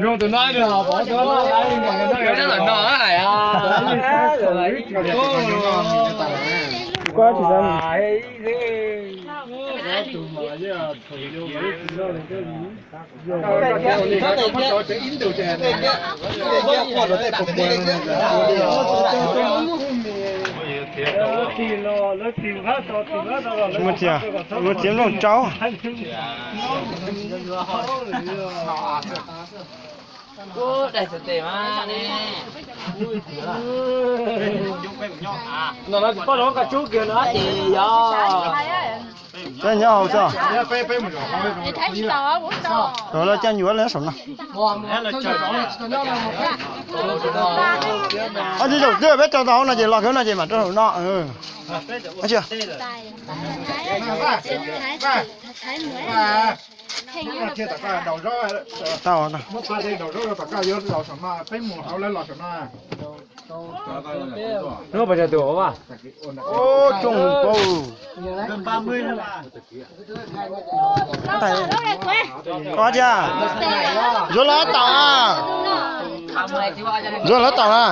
Zoo tus no nws ho pov tau lawm no hais. Kuv tsis xav. Mus txiav nplooj tsau. Koj nyob hauv tso. Rau lawv caj nyuam lawv saum no. Ob tsis zaum twb peb rau tau hauv no ces los kiag no ces mam rau saum no. Tau. Hnub pas tas tus a. Tsoom paub. Koj tias Zuag lawv taum na. Zuag lawv taum na.